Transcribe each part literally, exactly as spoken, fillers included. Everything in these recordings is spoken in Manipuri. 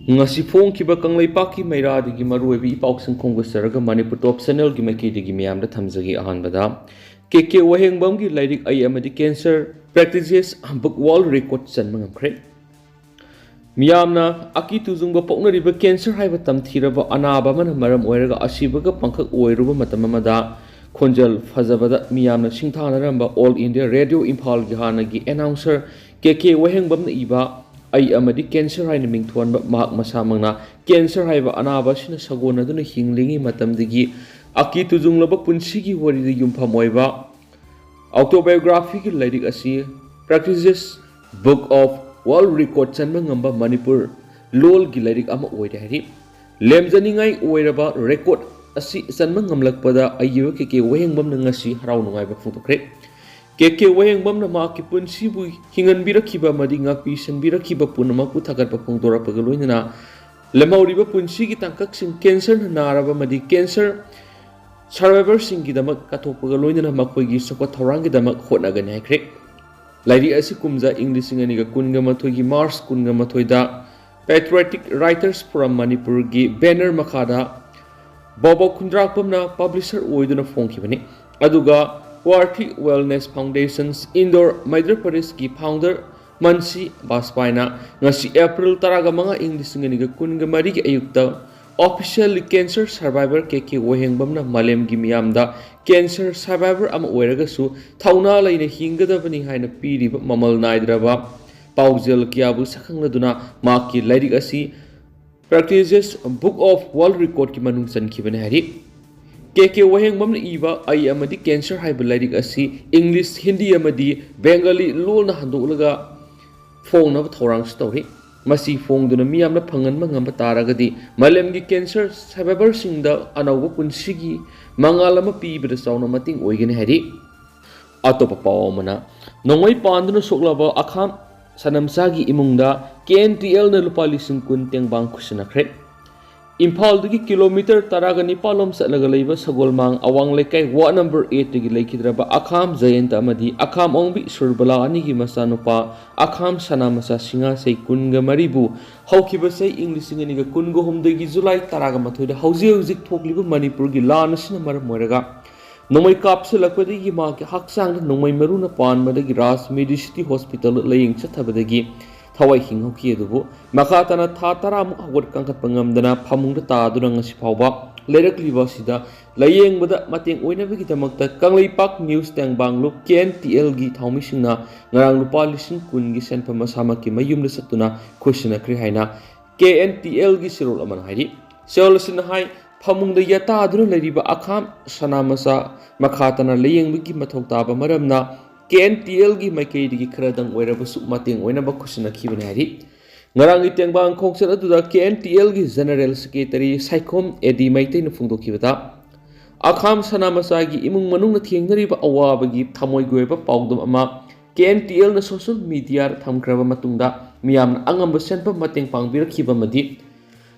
ꯉꯁꯤ ꯐꯣꯡꯈꯤꯕ ꯀꯪꯂꯩꯄꯥꯛꯀꯤ ꯃꯩꯔꯥꯗꯒꯤ ꯃꯔꯨꯑꯣꯏꯕ ꯏ ꯄꯥꯎꯁꯤꯡ ꯈꯣꯝꯒꯠꯆꯔꯒ ꯃꯅꯤꯄꯨꯔ ꯇꯣꯞ ꯆꯦꯅꯦꯜꯒꯤ ꯃꯥꯏꯀꯩꯗꯒꯤ ꯃꯌꯥꯝꯗ ꯊꯝꯖꯒꯦ꯫ ꯑꯍꯥꯟꯕꯗ, ꯀꯦ ꯀꯦ ꯋꯥꯍꯦꯡꯕꯝꯒꯤ ꯂꯥꯏꯔꯤꯛ ꯑꯩ ꯑꯃꯗꯤ ꯀꯦꯟꯁꯔ ꯄ꯭ꯔꯦꯛꯇꯤꯁꯦꯁ ꯕꯨꯛ ꯋꯥꯔꯜ ꯔꯦꯀꯣꯔꯗ ꯆꯟꯕ ꯉꯝꯈ꯭ꯔꯦ꯫ ꯃꯤꯌꯥꯝꯅ ꯑꯀꯤ ꯇꯨꯖꯨꯡꯕ ꯄꯣꯛꯅꯔꯤꯕ ꯀꯦꯟꯁꯔ ꯍꯥꯏꯕ ꯇꯝꯊꯤꯔꯕ ꯑꯅꯥꯕ ꯑꯃꯅ ꯃꯔꯝ ꯑꯣꯏꯔꯒ ꯑꯁꯤꯕꯒ ꯄꯪꯈꯛ ꯑꯣꯏꯔꯨꯕ ꯃꯇꯝ ꯑꯃꯗ ꯈꯣꯟꯖꯦꯜ ꯐꯖꯕꯗ ꯃꯤꯌꯥꯝꯅ ꯁꯤꯡꯊꯥꯅꯔꯝꯕ ꯑꯣꯜ ꯏꯟꯗꯤꯌꯥ ꯔꯦꯗꯤꯑꯣ ꯏꯝꯐꯥꯜꯒꯤ ꯍꯥꯟꯅꯒꯤ ꯑꯦꯅꯥꯎꯟꯁꯔ ꯀꯦ ꯀꯦ ꯋꯥꯍꯦꯡꯕꯝꯅ ꯏꯕ ꯑꯩ ꯑꯃꯗꯤ ꯀꯦꯟꯁꯔ ꯍꯥꯏꯅ ꯃꯤꯡꯊꯣꯟꯕ ꯃꯍꯥꯛ ꯃꯁꯥꯃꯛꯅ ꯀꯦꯟꯁꯔ ꯍꯥꯏꯕ ꯑꯅꯥꯕ ꯑꯁꯤꯅ ꯁꯥꯒꯣꯟꯅꯗꯨꯅ ꯍꯤꯡꯂꯤꯉꯩ ꯃꯇꯝꯗꯒꯤ ꯑꯀꯤ ꯇꯨꯖꯨꯡꯂꯕ ꯄꯨꯟꯁꯤꯒꯤ ꯋꯥꯔꯤꯗ ꯌꯨꯝꯐꯝ ꯑꯣꯏꯕ autobiographyꯒꯤ ꯂꯥꯏꯔꯤꯛ ꯑꯁꯤ Practices Book of World Record ꯆꯟꯕ ꯉꯝꯕ ꯃꯅꯤꯄꯨꯔ ꯂꯣꯜꯒꯤ ꯂꯥꯏꯔꯤꯛ ꯑꯃ ꯑꯣꯏꯔꯦ ꯍꯥꯏꯔꯤ꯫ ꯂꯦꯝꯖꯅꯤꯡꯉꯥꯏ ꯑꯣꯏꯔꯕ ꯔꯦꯀꯣꯔꯗ ꯑꯁꯤ ꯆꯟꯕ ꯉꯝꯂꯛꯄꯗ ꯑꯏꯕ ꯀꯦ ꯀꯦ ꯋꯥꯍꯦꯡꯕꯝꯅ ꯉꯁꯤ ꯍꯔꯥꯎ ꯅꯨꯡꯉꯥꯏꯕ ꯐꯣꯡꯗꯣꯛꯈ꯭ꯔꯦ꯫ ꯀꯦ ꯀꯦ ꯋꯥꯍꯦꯡꯕꯝꯅ ꯃꯍꯥꯛꯀꯤ ꯄꯨꯟꯁꯤꯕꯨ ꯍꯤꯡꯍꯟꯕꯤꯔꯛꯈꯤꯕ ꯑꯃꯗꯤ ꯉꯥꯛꯄꯤ ꯁꯦꯟꯕꯤꯔꯛꯈꯤꯕ ꯄꯨꯝꯅꯃꯛꯄꯨ ꯊꯥꯒꯠꯄ ꯐꯣꯡꯗꯣꯔꯛꯄꯒ ꯂꯣꯏꯅꯅ ꯂꯦꯝꯍꯧꯔꯤꯕ ꯄꯨꯟꯁꯤꯒꯤ ꯇꯥꯡꯀꯛꯁꯤꯡ ꯀꯦꯟꯁꯔꯅ ꯅꯥꯔꯕ ꯑꯃꯗꯤ ꯀꯦꯟꯁꯔ ꯁꯔꯚꯥꯏꯚꯔꯁꯤꯡꯒꯤꯗꯃꯛ ꯀꯠꯊꯣꯛꯄꯒ ꯂꯣꯏꯅꯅ ꯃꯈꯣꯏꯒꯤ ꯆꯥꯎꯈꯠ ꯊꯧꯔꯥꯡꯒꯤꯗꯃꯛ ꯍꯣꯠꯅꯒꯅꯤ ꯍꯥꯏꯈ꯭ꯔꯦ꯫ ꯂꯥꯏꯔꯤꯛ ꯑꯁꯤ ꯀꯨꯝꯖꯥ ꯏꯪ ꯂꯤꯁꯤꯡ ꯑꯅꯤꯒ ꯀꯨꯟꯒ ꯃꯥꯊꯣꯏꯒꯤ ꯃꯥꯔꯆ ꯀꯨꯟꯒ ꯃꯥꯊꯣꯏꯗ Patriotic Writers Forum ꯃꯅꯤꯄꯨꯔꯒꯤ ꯕꯦꯅꯔ ꯃꯈꯥꯗ ꯕꯣꯕꯣꯛ ꯈꯨꯟꯗ꯭ꯔꯥꯛꯄꯝꯅ ꯄꯕ꯭ꯂꯤꯁꯔ ꯑꯣꯏꯗꯨꯅ ꯐꯣꯡꯈꯤꯕꯅꯤ꯫ ꯑꯗꯨꯒ Worthy Wellness Foundations, Indore, Madhya ꯄ꯭ꯔꯗꯦꯁꯀꯤ ꯐꯥꯎꯟꯗꯔ ꯃꯟꯁꯤ ꯕꯥꯖꯄꯥꯏꯅ ꯉꯁꯤ ꯑꯦꯄ꯭ꯔꯤꯜ ꯇꯔꯥꯒ ꯃꯉꯥ, ꯏꯪ ꯂꯤꯁꯤꯡ ꯑꯅꯤꯒ ꯀꯨꯟꯒ ꯃꯔꯤꯒꯤ ꯑꯌꯨꯛꯇ ꯑꯣꯐꯤꯁꯤꯌꯦꯜꯂꯤ ꯀꯦꯟꯁꯔ ꯁꯔꯚꯥꯏꯚꯔ ꯀꯦ ꯀꯦ ꯋꯥꯍꯦꯡꯕꯝꯅ ꯃꯥꯂꯦꯝꯒꯤ ꯃꯤꯌꯥꯝꯗ ꯀꯦꯟꯁꯔ ꯁꯔꯚꯥꯏꯚꯔ ꯑꯃ ꯑꯣꯏꯔꯒꯁꯨ ꯊꯧꯅꯥ ꯂꯩꯅ ꯍꯤꯡꯒꯗꯕꯅꯤ ꯍꯥꯏꯅ ꯄꯤꯔꯤꯕ ꯃꯃꯜ ꯅꯥꯏꯗ꯭ꯔꯕ ꯄꯥꯎꯖꯦꯜ ꯀꯌꯥꯕꯨ ꯁꯛꯈꯪꯂꯗꯨꯅ ꯃꯍꯥꯛꯀꯤ ꯂꯥꯏꯔꯤꯛ ꯑꯁꯤ Practices Book of World Recordꯀꯤ ꯃꯅꯨꯡ ꯆꯟꯈꯤꯕꯅꯤ ꯍꯥꯏꯔꯤ꯫ ꯀꯦ ꯀꯦ ꯋꯥꯍꯦꯡꯕꯝꯅ ꯏꯕ ꯑꯩ ꯑꯃꯗꯤ ꯀꯦꯟꯁꯔ ꯍꯥꯏꯕ ꯂꯥꯏꯔꯤꯛ ꯑꯁꯤ ꯏꯪꯂꯤꯁ, ꯍꯤꯟꯗꯤ ꯑꯃꯗꯤ ꯕꯦꯡꯒꯥꯂꯤ ꯂꯣꯜꯅ ꯍꯟꯗꯣꯛꯂꯒ ꯐꯣꯡꯅꯕ ꯊꯧꯔꯥꯡꯁꯨ ꯇꯧꯔꯤ꯫ ꯃꯁꯤ ꯐꯣꯡꯗꯨꯅ ꯃꯤꯌꯥꯝꯅ ꯐꯪꯍꯟꯕ ꯉꯝꯕ ꯇꯥꯔꯒꯗꯤ ꯃꯥꯂꯦꯝꯒꯤ ꯀꯦꯟꯁꯔ ꯁꯔꯚꯥꯏꯚꯔꯁꯤꯡꯗ ꯑꯅꯧꯕ ꯄꯨꯟꯁꯤꯒꯤ ꯃꯉꯥꯜ ꯑꯃ ꯄꯤꯕꯗ ꯆꯥꯎꯅ ꯃꯇꯦꯡ ꯑꯣꯏꯒꯅꯤ ꯍꯥꯏꯔꯤ꯫ ꯑꯇꯣꯞꯄ ꯄꯥꯎ ꯑꯃꯅ, ꯅꯣꯡꯃꯩ ꯄꯥꯟꯗꯨꯅ ꯁꯣꯛꯂꯕ ꯑꯈꯥꯝ ꯁꯅꯝꯆꯥꯒꯤ ꯏꯃꯨꯡꯗ ꯀꯦ ꯑꯦꯟ ꯇꯤ ꯑꯦꯜꯅ ꯂꯨꯄꯥ ꯂꯤꯁꯤꯡ ꯀꯨꯟ ꯇꯦꯡꯕꯥꯡ ꯈꯨꯠꯁꯤꯟꯅꯈ꯭ꯔꯦ꯫ ꯏꯝꯐꯥꯜꯗꯒꯤ ꯀꯤꯂꯣꯃꯤꯇꯔ ꯇꯔꯥꯒ ꯅꯤꯄꯥꯜ ꯂꯣꯝ ꯆꯠꯂꯒ ꯂꯩꯕ ꯁꯒꯣꯜꯃꯥꯡ ꯑꯋꯥꯡ ꯂꯩꯀꯥꯏ ꯋꯥꯔꯗ ꯅꯝꯕꯔ ꯑꯦꯠꯇꯒꯤ ꯂꯩꯈꯤꯗ꯭ꯔꯕ ꯑꯈꯥꯝ ꯖꯌꯟꯇ ꯑꯃꯗꯤ ꯑꯈꯥꯝ ꯑꯣꯡꯕꯤ ꯁꯨꯔꯕꯂꯥ ꯑꯅꯤꯒꯤ ꯃꯆꯥꯅꯨꯄꯥ ꯑꯈꯥꯝ ꯁꯅꯥꯃꯆꯥ ꯁꯤꯡꯉꯥꯁꯩ ꯀꯨꯟꯒ ꯃꯔꯤꯕꯨ ꯍꯧꯈꯤꯕ ꯆꯍꯤ ꯏꯪ ꯂꯤꯁꯤꯡ ꯑꯅꯤꯒ ꯀꯨꯟꯒ ꯍꯨꯝꯗꯣꯏꯒꯤ ꯖꯨꯂꯥꯏ ꯇꯔꯥꯒ ꯃꯥꯊꯣꯏꯗ ꯍꯧꯖꯤꯛ ꯍꯧꯖꯤꯛ ꯊꯣꯛꯂꯤꯕ ꯃꯅꯤꯄꯨꯔꯒꯤ ꯂꯥꯟ ꯑꯁꯤꯅ ꯃꯔꯝ ꯑꯣꯏꯔꯒ ꯅꯣꯡꯃꯩ ꯀꯥꯞꯁꯤꯜꯂꯛꯄꯗꯒꯤ ꯃꯍꯥꯛꯀꯤ ꯍꯛꯆꯥꯡꯗ ꯅꯣꯡꯃꯩ ꯃꯔꯨꯅ ꯄꯥꯟꯕꯗꯒꯤ ꯔꯥꯖ ꯃꯦꯗꯤꯁꯤꯇꯤ ꯍꯣꯁꯄꯤꯇꯥꯜꯗ ꯂꯥꯌꯦꯡ ꯆꯠꯊꯕꯗꯒꯤ ꯊꯋꯥꯏ ꯍꯤꯡꯍꯧꯈꯤ꯫ ꯑꯗꯨꯕꯨ ꯃꯈꯥ ꯇꯥꯅ ꯊꯥ ꯇꯔꯥꯃꯨꯛ ꯍꯧꯒꯠ ꯀꯥꯡꯈꯠꯄ ꯉꯝꯗꯅ ꯐꯃꯨꯡꯗ ꯇꯥꯗꯨꯅ ꯉꯁꯤ ꯐꯥꯎꯕ ꯂꯩꯔꯛꯂꯤꯕ ꯑꯁꯤꯗ ꯂꯥꯌꯦꯡꯕꯗ ꯃꯇꯦꯡ ꯑꯣꯏꯅꯕꯒꯤꯗꯃꯛꯇ ꯀꯪꯂꯩꯄꯥꯛ ꯅ꯭ꯌꯨꯁ ꯇꯦꯡꯕꯥꯡꯂꯨꯞ ꯀꯦ ꯑꯦꯟ ꯇꯤ ꯑꯦꯜꯒꯤ ꯊꯧꯃꯤꯁꯤꯡꯅ ꯉꯔꯥꯡ ꯂꯨꯄꯥ ꯂꯤꯁꯤꯡ ꯀꯨꯟꯒꯤ ꯁꯦꯟꯐꯝ ꯃꯁꯥꯃꯛꯀꯤ ꯃꯌꯨꯝꯗ ꯆꯠꯇꯨꯅ ꯈꯨꯠꯁꯤꯟꯅꯈ꯭ꯔꯦ ꯍꯥꯏꯅ ꯀꯦ ꯑꯦꯟ ꯇꯤ ꯑꯦꯜꯒꯤ ꯆꯦꯔꯣꯜ ꯑꯃꯅ ꯍꯥꯏꯔꯤ꯫ ꯆꯦꯔꯣꯜ ꯑꯁꯤꯅ ꯍꯥꯏ, ꯐꯃꯨꯡꯗ ꯌꯥꯇꯥꯗꯨꯅ ꯂꯩꯔꯤꯕ ꯑꯈꯥꯝ ꯁꯅꯥꯃꯆꯥ ꯃꯈꯥ ꯇꯥꯅ ꯂꯥꯌꯦꯡꯕꯒꯤ ꯃꯊꯧ ꯇꯥꯕ ꯃꯔꯝꯅ ꯀꯦ ꯑꯦꯟ ꯇꯤ ꯑꯦꯜꯒꯤ ꯃꯥꯏꯀꯩꯗꯒꯤ ꯈꯔꯗꯪ ꯑꯣꯏꯔꯕꯁꯨ ꯃꯇꯦꯡ ꯑꯣꯏꯅꯕ ꯈꯨꯠꯁꯤꯟꯅꯈꯤꯕꯅꯤ ꯍꯥꯏꯔꯤ꯫ ꯉꯔꯥꯡꯒꯤ ꯇꯦꯡꯕꯥꯡ ꯈꯣꯡꯆꯠ ꯑꯗꯨꯗ ꯀꯦ ꯑꯦꯟ ꯇꯤ ꯑꯦꯜꯒꯤ general secretary Saikhom A D ꯃꯩꯇꯩꯅ ꯐꯣꯡꯗꯣꯛꯈꯤꯕꯗ, ꯑꯈꯥꯝ ꯁꯅꯥꯃꯆꯥꯒꯤ ꯏꯃꯨꯡ ꯃꯅꯨꯡꯅ ꯊꯦꯡꯅꯔꯤꯕ ꯑꯋꯥꯕꯒꯤ ꯊꯃꯣꯏꯒꯤ ꯑꯣꯏꯕ ꯄꯥꯎꯗꯝ ꯑꯃ ꯀꯦ ꯑꯦꯟ ꯇꯤ ꯑꯦꯜꯅ ꯁꯣꯁꯤꯌꯦꯜ ꯃꯤꯗꯤꯌꯥꯗ ꯊꯝꯈ꯭ꯔꯕ ꯃꯇꯨꯡꯗ ꯃꯤꯌꯥꯝꯅ ꯑꯉꯝꯕ ꯁꯦꯟꯐꯝ ꯃꯇꯦꯡ ꯄꯥꯡꯕꯤꯔꯛꯈꯤꯕ ꯑꯃꯗꯤ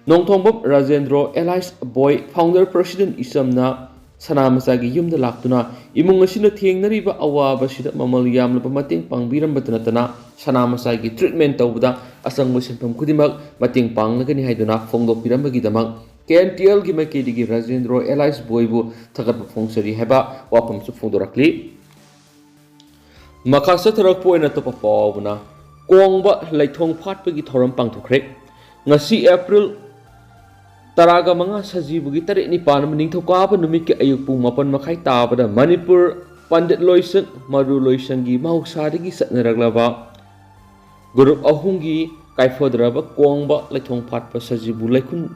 Nongthongbam Rajendro alias Boy, founder president ꯏꯆꯝꯅ ꯁꯅꯥꯃꯆꯥꯒꯤ ꯌꯨꯝꯗ ꯂꯥꯛꯇꯨꯅ ꯏꯃꯨꯡ ꯑꯁꯤꯅ ꯊꯦꯡꯅꯔꯤꯕ ꯑꯋꯥꯕꯁꯤꯗ ꯃꯃꯜ ꯌꯥꯝꯂꯕ ꯃꯇꯦꯡ ꯄꯥꯡꯕꯤꯔꯝꯕꯇ ꯅꯠꯇꯅ ꯁꯅꯥꯃꯆꯥꯒꯤ ꯇ꯭ꯔꯤꯠꯃꯦꯟ ꯇꯧꯕꯗ ꯑꯆꯪꯕ ꯁꯦꯟꯐꯝ ꯈꯨꯗꯤꯡꯃꯛ ꯃꯇꯦꯡ ꯄꯥꯡꯂꯒꯅꯤ ꯍꯥꯏꯗꯨꯅ ꯐꯣꯡꯗꯣꯛꯄꯤꯔꯝꯕꯒꯤꯗꯃꯛ ꯀꯦ ꯑꯦꯟ ꯇꯤ ꯑꯦꯜꯒꯤ ꯃꯥꯏꯀꯩꯗꯒꯤ ꯔꯥꯖꯦꯟꯗ꯭ꯔꯣ ꯑꯦꯂꯥꯏꯁ ꯕꯣꯏꯕꯨ ꯊꯥꯒꯠꯄ ꯐꯣꯡꯖꯔꯤ ꯍꯥꯏꯕ ꯋꯥꯐꯝꯁꯨ ꯐꯣꯡꯗꯣꯔꯛꯂꯤ꯫ ꯃꯈꯥ ꯆꯠꯊꯔꯛꯄ ꯑꯣꯏꯅ ꯑꯇꯣꯞꯄ ꯄꯥꯎ ꯑꯃꯅ, ꯀꯣꯡꯕ ꯂꯩꯊꯣꯡ ꯐꯥꯠꯄꯒꯤ ꯊꯧꯔꯝ ꯄꯥꯡꯊꯣꯛꯈ꯭ꯔꯦ꯫ ꯉꯁꯤ ꯑꯦꯄ꯭ꯔꯤꯜ ꯇꯔꯥꯒ ꯃꯉꯥ ꯁꯖꯤꯕꯨꯒꯤ ꯇꯔꯦꯠ ꯅꯤꯄꯥꯟ ꯑꯃ ꯅꯤꯡꯊꯧꯀꯥꯕ ꯅꯨꯃꯤꯠꯀꯤ ꯑꯌꯨꯛ ꯄꯨꯡ ꯃꯥꯄꯟ ꯃꯈꯥꯏ ꯇꯥꯕꯗ ꯃꯅꯤꯄꯨꯔ ꯄꯟꯗꯤꯠ ꯂꯣꯏꯁꯪ ꯃꯔꯨ ꯂꯣꯏꯁꯪꯒꯤ ꯃꯍꯧꯁꯥꯗꯒꯤ ꯆꯠꯅꯔꯛꯂꯕ ꯒ꯭ꯔꯨꯞ ꯑꯍꯨꯝꯒꯤ ꯀꯥꯏꯐꯗ꯭ꯔꯕ ꯀꯣꯡꯕ ꯂꯩꯊꯣꯡ ꯐꯥꯠꯄ ꯁꯖꯤꯕꯨ ꯂꯩꯈꯨꯟ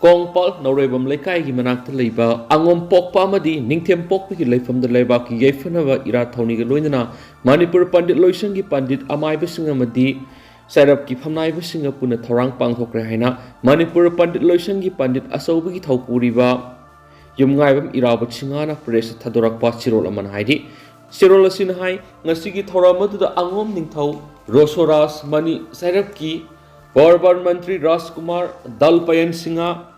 ꯀꯣꯡꯄꯥꯜ ꯅꯧꯔꯩꯕꯝ ꯂꯩꯀꯥꯏꯒꯤ ꯃꯅꯥꯛꯇ ꯂꯩꯕ ꯑꯉꯣꯝ ꯄꯣꯛꯄ ꯑꯃꯗꯤ ꯅꯤꯡꯊꯦꯝ ꯄꯣꯛꯄꯒꯤ ꯂꯩꯐꯝꯗ ꯂꯩꯕꯥꯛꯀꯤ ꯌꯥꯏꯐꯅꯕ ꯏꯔꯥꯠ ꯊꯧꯅꯤꯒ ꯂꯣꯏꯅꯅ ꯃꯅꯤꯄꯨꯔ ꯄꯟꯗꯤꯠ ꯂꯣꯏꯁꯪꯒꯤ ꯄꯟꯗꯤꯠ ꯑꯃꯥꯏꯕꯁꯤꯡ ꯑꯃꯗꯤ ꯆꯩꯔꯞꯀꯤ ꯐꯝꯅꯥꯏꯕꯁꯤꯡꯒ ꯄꯨꯟꯅ ꯊꯧꯔꯥꯡ ꯄꯥꯡꯊꯣꯛꯈ꯭ꯔꯦ ꯍꯥꯏꯅ ꯃꯅꯤꯄꯨꯔ ꯄꯟꯗꯤꯠ ꯂꯣꯏꯁꯪꯒꯤ ꯄꯟꯗꯤꯠ ꯑꯆꯧꯕꯒꯤ ꯊꯧꯄꯨꯔꯤꯕ ꯌꯨꯝꯉꯥꯏꯕꯝ ꯏꯔꯥꯕꯣꯠ ꯁꯤꯡꯍꯅ ꯄ꯭ꯔꯦꯁꯇ ꯊꯥꯗꯣꯔꯛꯄ ꯆꯦꯔꯣꯜ ꯑꯃꯅ ꯍꯥꯏꯔꯤ꯫ ꯆꯦꯔꯣꯜ ꯑꯁꯤꯅ ꯍꯥꯏ, ꯉꯁꯤꯒꯤ ꯊꯧꯔꯝ ꯑꯗꯨꯗ ꯑꯉꯣꯝ ꯅꯤꯡꯊꯧ, ꯔꯣꯁꯣꯔꯥꯖ ꯃꯅꯤ, ꯆꯩꯔꯞꯀꯤ ꯕꯣꯔꯕꯟ ꯃꯟꯇ꯭ꯔꯤ ꯔꯥꯖꯀꯨꯃꯥꯔ, ꯗꯜꯄꯌꯟ ꯁꯤꯡꯍ,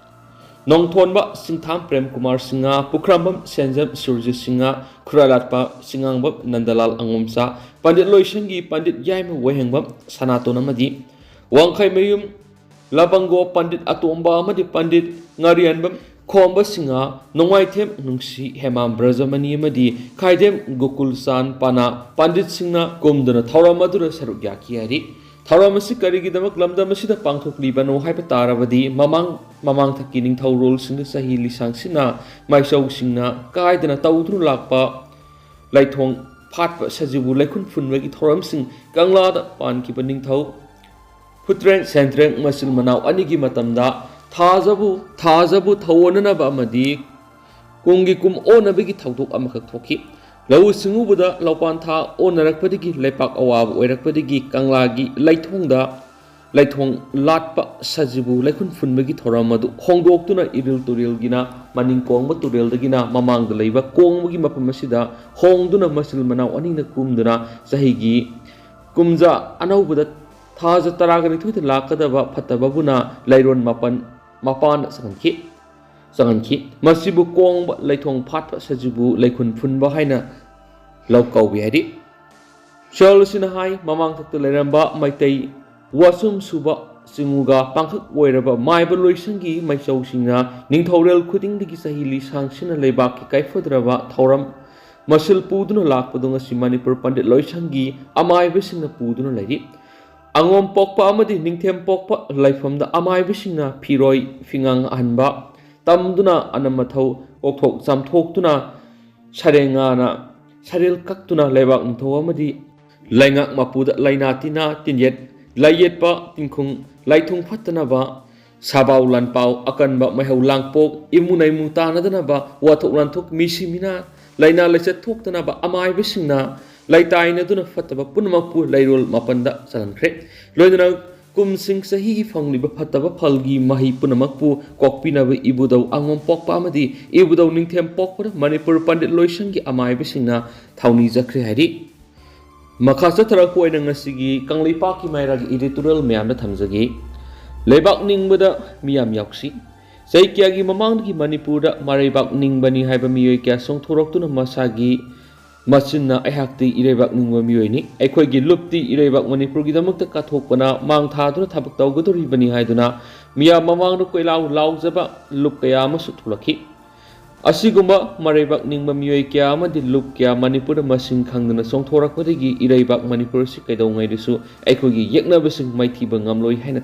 ꯅꯣꯡꯊꯣꯟꯕ ꯁꯤꯡꯊꯥꯝ ꯄ꯭ꯔꯦꯝꯀꯨꯃꯥꯔ ꯁꯤꯡꯍ, ꯄꯨꯈ꯭ꯔꯝꯕꯝ ꯁꯦꯟꯖꯝ ꯁꯨꯔꯖꯤꯠ ꯁꯤꯡꯍ, ꯈꯨꯔꯥꯏꯂꯥꯠꯄ ꯁꯤꯡꯉꯥꯡꯕꯝ ꯅꯟꯗꯂꯥꯜ ꯑꯉꯣꯝꯆꯥ, ꯄꯟꯗꯤꯠ ꯂꯣꯏꯁꯪꯒꯤ ꯄꯟꯗꯤꯠ ꯌꯥꯏꯃ ꯋꯥꯍꯦꯡꯕꯝ ꯁꯅꯥꯇꯣꯟ ꯑꯃꯗꯤ ꯋꯥꯡꯈꯩꯃꯌꯨꯝ ꯂꯕꯪꯒꯣ ꯄꯟꯗꯤꯠ ꯑꯇꯣꯝꯕ ꯑꯃꯗꯤ ꯄꯟꯗꯤꯠ ꯉꯥꯔꯤꯌꯥꯟꯕꯝ ꯈꯣꯝꯕ ꯁꯤꯡꯍ, ꯅꯣꯡꯃꯥꯏꯊꯦꯝ ꯅꯨꯡꯁꯤ, ꯍꯦꯃꯥꯝ ꯕ꯭ꯔꯖꯃꯅꯤ ꯑꯃꯗꯤ ꯈꯥꯏꯗꯦꯝ ꯒꯣꯀꯨꯜ ꯆꯥꯟ ꯄꯥꯅꯥ ꯄꯟꯗꯤꯠꯁꯤꯡꯅ ꯀꯨꯝꯗꯨꯅ ꯊꯧꯔꯝ ꯑꯗꯨꯗ ꯁꯔꯨꯛ ꯌꯥꯈꯤ ꯍꯥꯏꯔꯤ꯫ ꯊꯧꯔꯝ ꯑꯁꯤ ꯀꯔꯤꯒꯤꯗꯃꯛ ꯂꯝꯗꯝ ꯑꯁꯤꯗ ꯄꯥꯡꯊꯣꯛꯂꯤꯕꯅꯣ ꯍꯥꯏꯕ ꯇꯥꯔꯕꯗꯤ, ꯃꯃꯥꯡ ꯃꯃꯥꯡꯊꯛꯀꯤ ꯅꯤꯡꯊꯧꯔꯣꯜꯁꯤꯡꯗ ꯆꯍꯤ ꯂꯤꯁꯥꯡꯁꯤꯟꯅ ꯃꯥꯏꯆꯧꯁꯤꯡꯅ ꯀꯥꯏꯗꯅ ꯇꯧꯗꯨꯅ ꯂꯥꯛꯄ ꯂꯩꯊꯣꯡ ꯐꯥꯠꯄ ꯁꯖꯤꯕꯨ ꯂꯩꯈꯨꯟ ꯐꯨꯟꯕꯒꯤ ꯊꯧꯔꯝꯁꯤꯡ ꯀꯪꯂꯥꯗ ꯄꯥꯟꯈꯤꯕ ꯅꯤꯡꯊꯧ ꯐꯨꯇ꯭ꯔꯦꯡ ꯁꯦꯟꯇ꯭ꯔꯦꯡ ꯃꯆꯤꯜ ꯃꯅꯥꯎ ꯑꯅꯤꯒꯤ ꯃꯇꯝꯗ ꯊꯥꯖꯕꯨ ꯊꯥꯖꯕꯨ ꯊꯧꯑꯣꯟꯅꯅꯕ ꯑꯃꯗꯤ ꯀꯨꯝꯒꯤ ꯀꯨꯝ ꯑꯣꯟꯅꯕꯒꯤ ꯊꯧꯗꯣꯛ ꯑꯃꯈꯛ ꯊꯣꯛꯈꯤ꯫ ꯂꯧꯎ ꯁꯤꯡꯎꯕꯗ ꯂꯧꯄꯥꯟ ꯊꯥ ꯑꯣꯟꯅꯔꯛꯄꯗꯒꯤ ꯂꯩꯄꯥꯛ ꯑꯋꯥꯕ ꯑꯣꯏꯔꯛꯄꯗꯒꯤ ꯀꯪꯂꯥꯒꯤ ꯂꯩꯊꯣꯡꯗ ꯂꯩꯊꯣꯡ ꯂꯥꯠꯄ ꯁꯖꯤꯕꯨ ꯂꯩꯈꯨꯟ ꯐꯨꯟꯕꯒꯤ ꯊꯧꯔꯝ ꯑꯗꯨ ꯍꯣꯡꯗꯣꯛꯇꯨꯅ ꯏꯔꯤꯜ ꯇꯨꯔꯦꯜꯒꯤꯅ ꯃꯅꯤꯡ ꯀꯣꯡꯕ ꯇꯨꯔꯦꯜꯗꯒꯤꯅ ꯃꯃꯥꯡꯗ ꯂꯩꯕ ꯀꯣꯡꯕꯒꯤ ꯃꯐꯝ ꯑꯁꯤꯗ ꯍꯣꯡꯗꯨꯅ ꯃꯆꯤꯜ ꯃꯅꯥꯎ ꯑꯅꯤꯅ ꯀꯨꯝꯗꯨꯅ ꯆꯍꯤꯒꯤ ꯀꯨꯝꯖꯥ ꯑꯅꯧꯕꯗ ꯊꯥꯖ ꯇꯔꯥꯒ ꯅꯤꯊꯣꯏꯗ ꯂꯥꯛꯀꯗꯕ ꯐꯠꯇꯕꯕꯨꯅ ꯂꯩꯔꯣꯟ ꯃꯥꯄꯟ ꯃꯄꯥꯟꯗ ꯆꯪꯍꯟꯈꯤ ꯆꯪꯍꯟꯈꯤ꯫ ꯃꯁꯤꯕꯨ ꯀꯣꯡꯕ ꯂꯩꯊꯣꯡ ꯐꯥꯠꯄ ꯁꯖꯤꯕꯨ ꯂꯩꯈꯨꯟ ꯐꯨꯟꯕ ꯍꯥꯏꯅ ꯂꯧ ꯀꯧꯏ ꯍꯥꯏꯔꯤ꯫ ꯁꯣꯜꯁꯤꯅ ꯍꯥꯏ, ꯃꯃꯥꯡꯊꯛꯇ ꯂꯩꯔꯝꯕ ꯃꯩꯇꯩ ꯋꯥꯆꯨꯝ ꯁꯨꯕ ꯆꯤꯡꯉꯨꯒ ꯄꯥꯡꯈꯛ ꯑꯣꯏꯔꯕ ꯃꯥꯏꯕ ꯂꯣꯏꯁꯪꯒꯤ ꯃꯥꯏꯆꯧꯁꯤꯡꯅ ꯅꯤꯡꯊꯧꯔꯦꯜ ꯈꯨꯗꯤꯡꯗꯒꯤ ꯆꯍꯤ ꯂꯤꯁꯥꯡꯁꯤꯟꯅ ꯂꯩꯕꯥꯛꯀꯤ ꯀꯥꯏꯐꯗ꯭ꯔꯕ ꯊꯧꯔꯝ ꯃꯁꯤꯜ ꯄꯨꯗꯨꯅ ꯂꯥꯛꯄꯗꯨ ꯉꯁꯤ ꯃꯅꯤꯄꯨꯔ ꯄꯟꯗꯤꯠ ꯂꯣꯏꯁꯪꯒꯤ ꯑꯃꯥꯏꯕꯁꯤꯡꯅ ꯄꯨꯗꯨꯅ ꯂꯩꯔꯤ꯫ ꯑꯉꯣꯝ ꯄꯣꯛꯄ ꯑꯃꯗꯤ ꯅꯤꯡꯊꯦꯝ ꯄꯣꯛꯄ ꯂꯩꯐꯝꯗ ꯑꯃꯥꯏꯕꯁꯤꯡꯅ ꯐꯤꯔꯣꯏ ꯐꯤꯉꯥꯡ ꯑꯍꯟꯕ ꯇꯝꯗꯨꯅ ꯑꯅꯝ ꯑꯊꯧ ꯀꯣꯛꯊꯣꯛ ꯆꯥꯝꯊꯣꯛꯇꯨꯅ ꯁꯔꯦꯡꯉꯥꯅ ꯁꯔꯦꯜ ꯀꯛꯇꯨꯅ ꯂꯩꯕꯥꯛ ꯅꯤꯡꯊꯧ ꯑꯃꯗꯤ ꯂꯩꯉꯥꯛ ꯃꯄꯨꯗ ꯂꯩꯅꯥ ꯇꯤꯟꯅꯥ ꯇꯤꯟꯌꯦꯠ ꯂꯩꯌꯦꯠꯄ ꯇꯤꯟꯈꯨꯡ ꯂꯩꯊꯨꯡ ꯐꯠꯇꯅꯕ ꯁꯥꯕꯥꯎ ꯂꯥꯟꯄꯥꯎ ꯑꯀꯟꯕ ꯃꯩꯍꯧ ꯂꯥꯡꯄꯣꯛ ꯏꯃꯨ ꯅꯩꯃꯨ ꯇꯥꯅꯗꯅꯕ ꯋꯥꯊꯣꯛ ꯂꯥꯟꯊꯣꯛ ꯃꯤꯁꯤ ꯃꯤꯅꯥ ꯂꯥꯏꯅꯥ ꯂꯥꯏꯆꯠ ꯊꯣꯛꯇꯅꯕ ꯑꯃꯥꯏꯕꯁꯤꯡꯅ ꯂꯩꯇꯥꯏꯅꯗꯨꯅ ꯐꯠꯇꯕ ꯄꯨꯝꯅꯃꯛꯄꯨ ꯂꯩꯔꯣꯜ ꯃꯥꯄꯟꯗ ꯆꯜꯍꯟꯈ꯭ꯔꯦ꯫ ꯂꯣꯏꯅꯅ ꯀꯨꯝꯁꯤꯡ ꯆꯍꯤꯒꯤ ꯐꯪꯂꯤꯕ ꯐꯠꯇꯕ ꯐꯜꯒꯤ ꯃꯍꯩ ꯄꯨꯝꯅꯃꯛꯄꯨ ꯀꯣꯛꯄꯤꯅꯕ ꯏꯕꯨꯙꯧ ꯑꯉꯣꯝ ꯄꯣꯛꯄ ꯑꯃꯗꯤ ꯏꯕꯨꯙꯧ ꯅꯤꯡꯊꯦꯝ ꯄꯣꯛꯄꯅ ꯃꯅꯤꯄꯨꯔ ꯄꯟꯗꯤꯠ ꯂꯣꯏꯁꯪꯒꯤ ꯑꯃꯥꯏꯕꯁꯤꯡꯅ ꯊꯧꯅꯤꯖꯈ꯭ꯔꯦ ꯍꯥꯏꯔꯤ꯫ ꯃꯈꯥ ꯆꯠꯊꯔꯛꯄ ꯑꯣꯏꯅ ꯉꯁꯤꯒꯤ ꯀꯪꯂꯩꯄꯥꯛꯀꯤ ꯃꯥꯏꯔꯥꯒꯤ editorial ꯃꯌꯥꯝꯗ ꯊꯝꯖꯒꯦ꯫ ꯂꯩꯕꯥꯛ ꯅꯤꯡꯕꯗ ꯃꯤꯌꯥꯝ ꯌꯥꯎꯁꯤ꯫ ꯆꯍꯤ ꯀꯌꯥꯒꯤ ꯃꯃꯥꯡꯗꯒꯤ ꯃꯅꯤꯄꯨꯔꯗ ꯃꯔꯩꯕꯥꯛ ꯅꯤꯡꯕꯅꯤ ꯍꯥꯏꯕ ꯃꯤꯑꯣꯏ ꯀꯌꯥ ꯆꯣꯡꯊꯣꯔꯛꯇꯨꯅ ꯃꯁꯥꯒꯤ ꯃꯆꯤꯟꯅ "ꯑꯩꯍꯥꯛꯇꯤ ꯏꯔꯩꯕꯥꯛ ꯅꯤꯡꯕ ꯃꯤꯑꯣꯏꯅꯤ, ꯑꯩꯈꯣꯏꯒꯤ ꯂꯨꯞꯇꯤ ꯏꯔꯩꯕꯥꯛ ꯃꯅꯤꯄꯨꯔꯒꯤꯗꯃꯛꯇ ꯀꯠꯊꯣꯛꯄꯅ ꯃꯥꯡ ꯊꯥꯗꯨꯅ ꯊꯕꯛ ꯇꯧꯒꯗꯧꯔꯤꯕꯅꯤ" ꯍꯥꯏꯗꯨꯅ ꯃꯤꯌꯥꯝ ꯃꯃꯥꯡꯗ ꯀꯣꯏꯂꯥꯎ ꯂꯥꯎꯖꯕ ꯂꯨꯞ ꯀꯌꯥ ꯑꯃꯁꯨ ꯊꯣꯛꯂꯛꯈꯤ꯫ ꯑꯁꯤꯒꯨꯝꯕ ꯃꯔꯩꯕꯥꯛ ꯅꯤꯡꯕ ꯃꯤꯑꯣꯏ ꯀꯌꯥ ꯑꯃꯗꯤ ꯂꯨꯞ ꯀꯌꯥ ꯃꯅꯤꯄꯨꯔꯗ ꯃꯁꯤꯡ ꯈꯪꯗꯅ ꯆꯣꯡꯊꯣꯔꯛꯄꯗꯒꯤ ꯏꯔꯩꯕꯥꯛ ꯃꯅꯤꯄꯨꯔ ꯑꯁꯤ ꯀꯩꯗꯧꯉꯩꯗꯁꯨ ꯑꯩꯈꯣꯏꯒꯤ ꯌꯦꯛꯅꯕꯁꯤꯡ ꯃꯥꯏꯊꯤꯕ ꯉꯝꯂꯣꯏ ꯍꯥꯏꯅ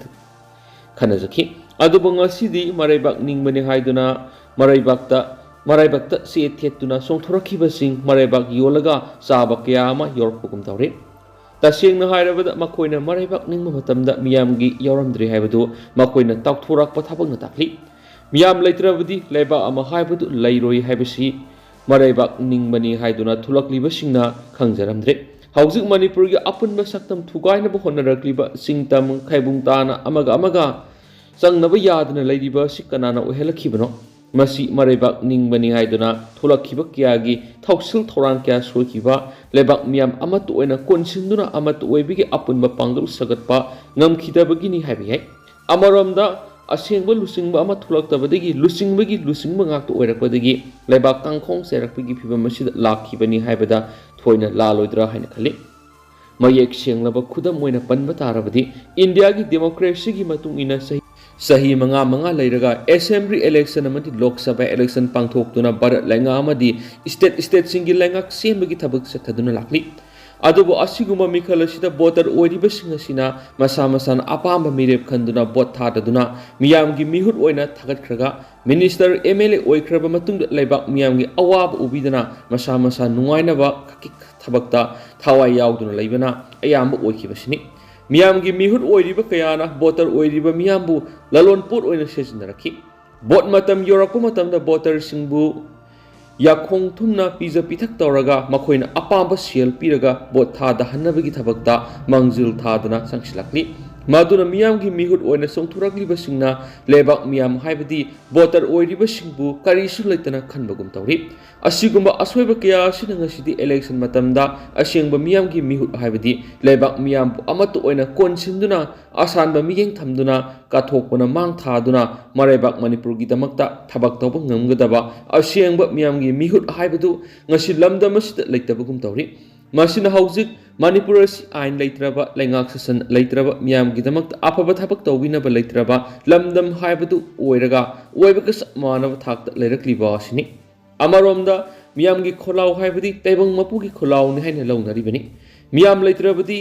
ꯈꯟꯅꯖꯈꯤ꯫ ꯑꯗꯨꯕꯨ ꯉꯁꯤꯗꯤ ꯃꯔꯩꯕꯥꯛ ꯅꯤꯡꯕꯅꯤ ꯍꯥꯏꯗꯨꯅ ꯃꯔꯩꯕꯥꯛꯇ, ꯃꯔꯩꯕꯥꯛꯇ ꯆꯦ ꯊꯦꯠꯇꯨꯅ ꯆꯣꯡꯊꯣꯔꯛꯈꯤꯕꯁꯤꯡ ꯃꯔꯩꯕꯥꯛ ꯌꯣꯜꯂꯒ ꯆꯥꯕ ꯀꯌꯥ ꯑꯃ ꯌꯥꯎꯔꯛꯄꯒꯨꯝ ꯇꯧꯔꯤ꯫ ꯇꯁꯦꯡꯅ ꯍꯥꯏꯔꯕꯗ ꯃꯈꯣꯏꯅ ꯃꯔꯩꯕꯥꯛ ꯅꯤꯡꯕ ꯃꯇꯝꯗ ꯃꯤꯌꯥꯝꯒꯤ ꯌꯥꯎꯔꯝꯗ꯭ꯔꯦ ꯍꯥꯏꯕꯗꯨ ꯃꯈꯣꯏꯅ ꯇꯥꯎꯊꯣꯔꯛꯄ ꯊꯕꯛꯅ ꯇꯥꯛꯂꯤ꯫ ꯃꯤꯌꯥꯝ ꯂꯩꯇ꯭ꯔꯕꯗꯤ ꯂꯩꯕꯥꯛ ꯑꯃ ꯍꯥꯏꯕꯗꯨ ꯂꯩꯔꯣꯏ ꯍꯥꯏꯕꯁꯤ ꯃꯔꯩꯕꯥꯛ ꯅꯤꯡꯕꯅꯤ ꯍꯥꯏꯗꯨꯅ ꯊꯣꯛꯂꯛꯂꯤꯕꯁꯤꯡꯅ ꯈꯪꯖꯔꯝꯗ꯭ꯔꯦ꯫ ꯍꯧꯖꯤꯛ ꯃꯅꯤꯄꯨꯔꯒꯤ ꯑꯄꯨꯟꯕ ꯁꯛꯇꯝ ꯊꯨꯒꯥꯏꯅꯕ ꯍꯣꯠꯅꯔꯛꯂꯤꯕ ꯆꯤꯡ ꯇꯝ ꯈꯥꯏꯕꯨꯡ ꯇꯥꯅ ꯑꯃꯒ ꯑꯃꯒ ꯆꯪꯅꯕ ꯌꯥꯗꯅ ꯂꯩꯔꯤꯕ ꯑꯁꯤ ꯀꯅꯥꯅ ꯑꯣꯏꯍꯜꯂꯛꯈꯤꯕꯅꯣ? ꯃꯁꯤ ꯃꯔꯩꯕꯥꯛ ꯅꯤꯡꯕꯅꯤ ꯍꯥꯏꯗꯨꯅ ꯊꯣꯛꯂꯛꯈꯤꯕ ꯀꯌꯥꯒꯤ ꯊꯧꯁꯤꯜ ꯊꯧꯔꯥꯡ ꯀꯌꯥ ꯁꯣꯏꯈꯤꯕ, ꯂꯩꯕꯥꯛ ꯃꯤꯌꯥꯝ ꯑꯃꯠꯇ ꯑꯣꯏꯅ ꯀꯣꯟꯁꯤꯟꯗꯨꯅ ꯑꯃꯠꯇ ꯑꯣꯏꯕꯒꯤ ꯑꯄꯨꯟꯕ ꯄꯥꯡꯒꯜ ꯁꯥꯒꯠꯄ ꯉꯝꯈꯤꯗꯕꯒꯤꯅꯤ ꯍꯥꯏꯕ ꯌꯥꯏ꯫ ꯑꯃꯔꯣꯝꯗ ꯑꯁꯦꯡꯕ ꯂꯨꯆꯤꯡꯕ ꯑꯃ ꯊꯣꯛꯂꯛꯇꯕꯗꯒꯤ ꯂꯨꯆꯤꯡꯕꯒꯤ ꯂꯨꯆꯤꯡꯕ ꯉꯥꯛꯇ ꯑꯣꯏꯔꯛꯄꯗꯒꯤ ꯂꯩꯕꯥꯛ ꯀꯥꯡꯈꯣꯡ ꯆꯥꯏꯔꯛꯄꯒꯤ ꯐꯤꯕꯝ ꯑꯁꯤꯗ ꯂꯥꯛꯈꯤꯕꯅꯤ ꯍꯥꯏꯕꯗ ꯊꯣꯏꯅ ꯂꯥꯜꯂꯣꯏꯗ꯭ꯔꯥ ꯍꯥꯏꯅ ꯈꯜꯂꯤ꯫ ꯃꯌꯦꯛ ꯁꯦꯡꯂꯕ ꯈꯨꯗꯝ ꯑꯣꯏꯅ ꯄꯟꯕ ꯇꯥꯔꯕꯗꯤ, ꯏꯟꯗꯤꯌꯥꯒꯤ ꯗꯦꯃꯣꯀ꯭ꯔꯦꯁꯤꯒꯤ ꯃꯇꯨꯡ ꯏꯟꯅ ꯆꯍꯤ, ꯆꯍꯤ ꯃꯉꯥ ꯃꯉꯥ ꯂꯩꯔꯒ assembly election ꯑꯃꯗꯤ ꯂꯣꯛ ꯁꯚꯥ election ꯄꯥꯡꯊꯣꯛꯇꯨꯅ ꯚꯥꯔꯠ ꯂꯩꯉꯥꯛ ꯑꯃꯗꯤ state, stateꯁꯤꯡꯒꯤ ꯂꯩꯉꯥꯛ ꯁꯦꯝꯕꯒꯤ ꯊꯕꯛ ꯆꯠꯊꯗꯨꯅ ꯂꯥꯛꯂꯤ꯫ ꯑꯗꯨꯕꯨ ꯑꯁꯤꯒꯨꯝꯕ ꯃꯤꯈꯜ ꯑꯁꯤꯗ voter ꯑꯣꯏꯔꯤꯕꯁꯤꯡ ꯑꯁꯤꯅ ꯃꯁꯥ ꯃꯁꯥꯅ ꯑꯄꯥꯝꯕ ꯃꯤꯔꯦꯞ ꯈꯟꯗꯨꯅ vote ꯊꯥꯗꯗꯨꯅ ꯃꯤꯌꯥꯝꯒꯤ ꯃꯤꯍꯨꯠ ꯑꯣꯏꯅ ꯊꯥꯒꯠꯈ꯭ꯔꯒ, minister, MLA ꯑꯣꯏꯈ꯭ꯔꯕ ꯃꯇꯨꯡꯗ ꯂꯩꯕꯥꯛ ꯃꯤꯌꯥꯝꯒꯤ ꯑꯋꯥꯕ ꯎꯕꯤꯗꯅ ꯃꯁꯥ ꯃꯁꯥ ꯅꯨꯡꯉꯥꯏꯅꯕ ꯈꯛꯀꯤ ꯊꯕꯛꯇ ꯊꯋꯥꯏ ꯌꯥꯎꯗꯨꯅ ꯂꯩꯕꯅ ꯑꯌꯥꯝꯕ ꯑꯣꯏꯈꯤꯕꯁꯤꯅꯤ꯫ ꯃꯤꯌꯥꯝꯒꯤ ꯃꯤꯍꯨꯠ ꯑꯣꯏꯔꯤꯕ ꯀꯌꯥꯅ voter ꯑꯣꯏꯔꯤꯕ ꯃꯤꯌꯥꯝꯕꯨ ꯂꯂꯣꯟ ꯄꯣꯠ ꯑꯣꯏꯅ ꯁꯤꯖꯤꯟꯅꯔꯛꯈꯤ꯫ Vote ꯃꯇꯝ ꯌꯧꯔꯛꯄ ꯃꯇꯝꯗ voterꯁꯤꯡꯕꯨ ꯌꯥꯈꯣꯡ ꯊꯨꯝꯅ ꯄꯤꯖ ꯄꯤꯊꯛ ꯇꯧꯔꯒ ꯃꯈꯣꯏꯅ ꯑꯄꯥꯝꯕ ꯁꯦꯜ ꯄꯤꯔꯒ vote ꯊꯥꯗꯍꯟꯅꯕꯒꯤ ꯊꯕꯛꯇ ꯃꯥꯡꯖꯤꯜ ꯊꯥꯗꯨꯅ ꯆꯪꯁꯤꯜꯂꯛꯂꯤ꯫ ꯃꯗꯨꯅ ꯃꯤꯌꯥꯝꯒꯤ ꯃꯤꯍꯨꯠ ꯑꯣꯏꯅ ꯆꯣꯡꯊꯣꯔꯛꯂꯤꯕꯁꯤꯡꯅ ꯂꯩꯕꯥꯛ ꯃꯤꯌꯥꯝ ꯍꯥꯏꯕꯗꯤ voter ꯑꯣꯏꯔꯤꯕꯁꯤꯡꯕꯨ ꯀꯔꯤꯁꯨ ꯂꯩꯇꯅ ꯈꯟꯕꯒꯨꯝ ꯇꯧꯔꯤ꯫ ꯑꯁꯤꯒꯨꯝꯕ ꯑꯁꯣꯏꯕ ꯀꯌꯥ ꯑꯁꯤꯅ ꯉꯁꯤꯗꯤ election ꯃꯇꯝꯗ ꯑꯁꯦꯡꯕ ꯃꯤꯌꯥꯝꯒꯤ ꯃꯤꯍꯨꯠ ꯍꯥꯏꯕꯗꯤ ꯂꯩꯕꯥꯛ ꯃꯤꯌꯥꯝꯕꯨ ꯑꯃꯠꯇ ꯑꯣꯏꯅ ꯀꯣꯟꯁꯤꯟꯗꯨꯅ ꯑꯁꯥꯟꯕ ꯃꯤꯠꯌꯦꯡ ꯊꯝꯗꯨꯅ ꯀꯠꯊꯣꯛꯄꯅ ꯃꯥꯡ ꯊꯥꯗꯨꯅ ꯃꯔꯩꯕꯥꯛ ꯃꯅꯤꯄꯨꯔꯒꯤꯗꯃꯛꯇ ꯊꯕꯛ ꯇꯧꯕ ꯉꯝꯒꯗꯕ ꯑꯁꯦꯡꯕ ꯃꯤꯌꯥꯝꯒꯤ ꯃꯤꯍꯨꯠ ꯍꯥꯏꯕꯗꯨ ꯉꯁꯤ ꯂꯝꯗꯝ ꯑꯁꯤꯗ ꯂꯩꯇꯕꯒꯨꯝ ꯇꯧꯔꯤ꯫ ꯃꯁꯤꯅ ꯍꯧꯖꯤꯛ ꯃꯅꯤꯄꯨꯔ ꯑꯁꯤ ꯑꯥꯏꯟ ꯂꯩꯇ꯭ꯔꯕ, ꯂꯩꯉꯥꯛ ꯁꯥꯁꯟ ꯂꯩꯇ꯭ꯔꯕ ꯃꯤꯌꯥꯝꯒꯤꯗꯃꯛꯇ ꯑꯐꯕ ꯊꯕꯛ ꯇꯧꯕꯤꯅꯕ ꯂꯩꯇ꯭ꯔꯕ ꯂꯝꯗꯝ ꯍꯥꯏꯕꯗꯨ ꯑꯣꯏꯔꯒ ꯑꯣꯏꯕꯒ ꯆꯞ ꯃꯥꯟꯅꯕ ꯊꯥꯛꯇ ꯂꯩꯔꯛꯂꯤꯕ ꯑꯁꯤꯅꯤ꯫ ꯑꯃꯔꯣꯝꯗ ꯃꯤꯌꯥꯝꯒꯤ ꯈꯣꯜꯂꯥꯎ ꯍꯥꯏꯕꯗꯤ ꯇꯥꯏꯕꯪ ꯃꯄꯨꯒꯤ ꯈꯣꯜꯂꯥꯎꯅꯤ ꯍꯥꯏꯅ ꯂꯧꯅꯔꯤꯕꯅꯤ꯫ ꯃꯤꯌꯥꯝ ꯂꯩꯇ꯭ꯔꯕꯗꯤ